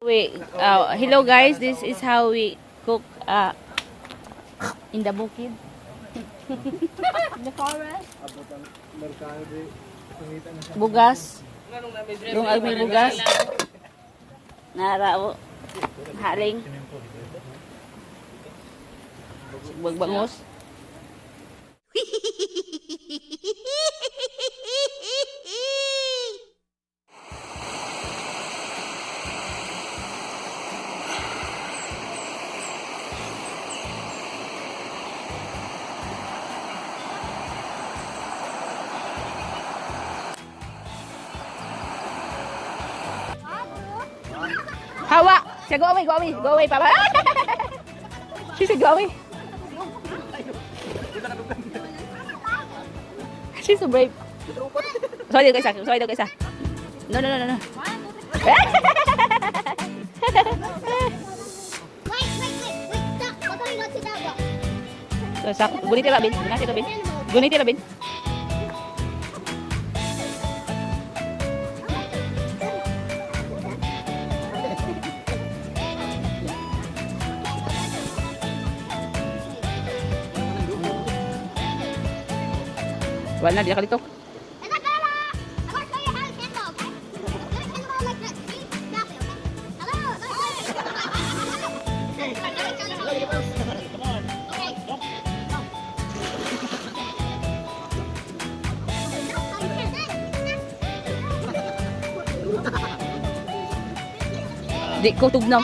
Hello guys, this is how we cook in the bukid. In the forest. Bugas. Yung may bugas. Narao. Haling. Bagbangos. Hawa! Siya, go away, go away, go away, Papa. She said, "Go away." She's so brave. Sorry daw kaysa, sorry daw kaysa. No. Wait, wait, wait, wait, stop. We're going on to that rock. So, sak, guniti rabin, guniti rabin. Guniti rabin. Wala na, di na kalitok. Isabella! I'm gonna show you how to handle, okay? I'm gonna handle like this. See? Stop it, okay? Hello! Okay. Di ko tugnaw.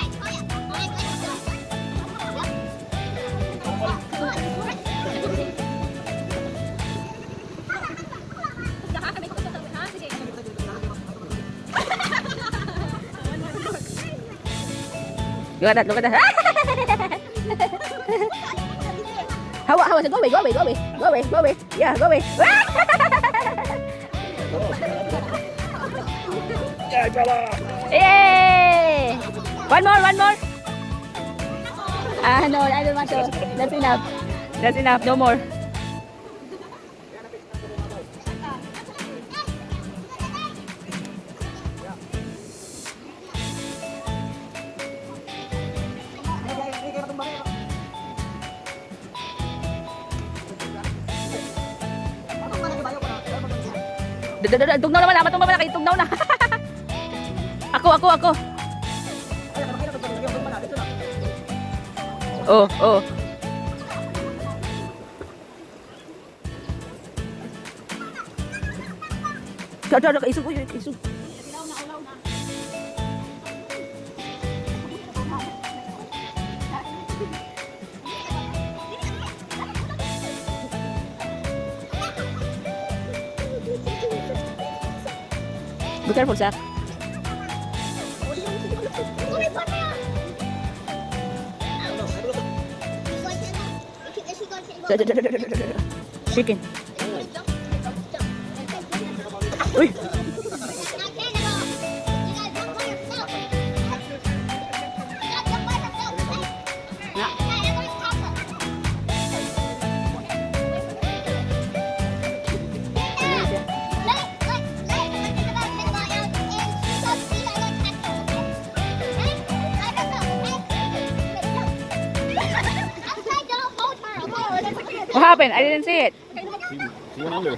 Look at that, look at that. Hawa, hawa, go away, go away, go away, go away, go away. Yeah, go away. Yay! One more, one more. Ah, no, I don't want to. That's enough. That's enough. No more. Tugnaw naman na, matumba na kayo, tugnaw na. Ako, ako, ako. Oh. Dah, dah, dah, isog, uy, isog. Be careful, Zach. Chicken. Uy! Na. What happened? I didn't see it. She went under.